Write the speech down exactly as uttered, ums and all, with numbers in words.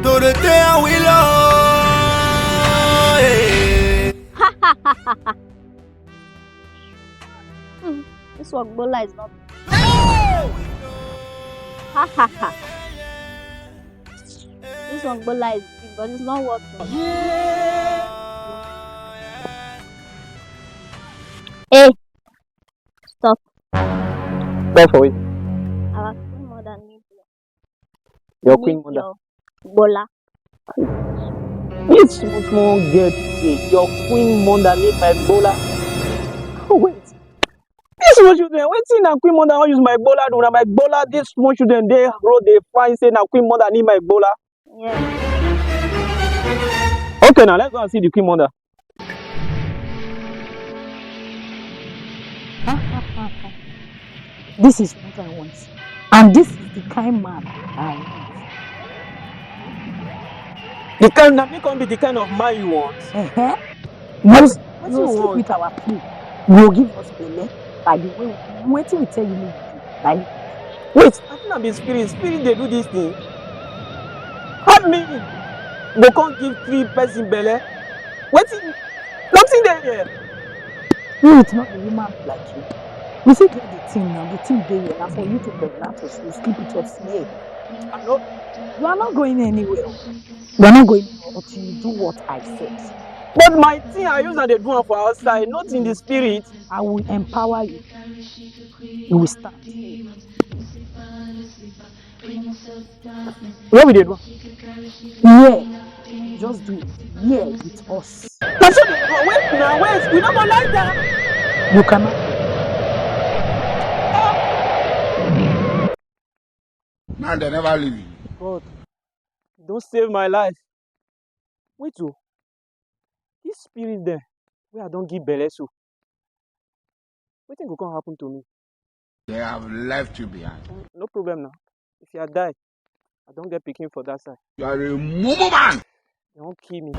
So the day I will love. Hmm, this Ogbola is not. Ha ha ha. This Ogbola is big, but it's not worth it. Hey, stop. Stop for it. Our queen mother needs you. Your queen mother. Your Bola. This small small girl today, your queen mother need my bola. Oh, wait. This small children, wetin na queen mother wan use my bola do? Na my bola, this small children dey road dey find say na queen mother need my bola. Yeah. Okay, now let's go and see the queen mother. This is what I want. And this is the kind man I want. The kind na me come be the kind of man you want. Uh-huh. You, What you you sleep want? With our play. You go give us belle by the way we do wetin we tell you make we do. By the Wait, I think na be spirit. Spirit dey do this thing. How me go come give three person belle? Wetin? Nothing dey here. Spirit no be human be like you. You see get the thing now, the thing dey here na for you to pregnant us, you sleep with us here. I no. You are not going anywhere. You are not going anywhere until you do what I said. But my thing I use am dey do am for outside, not in the spirit. I will empower you. You will stand. Where we dey do? Yeah. Just do it. Yeah, with us. Na so dey do. Wait na, wait. We no go like that. You cannot. Now they never leave you. God, you don save my life. Wait o, this spirit dem wey I don give belle so, wetin go come happen to me? They have left you behind. Mm, no problem na. If I die, I don get pikin for that side. You are a mumu man. They wan kill me.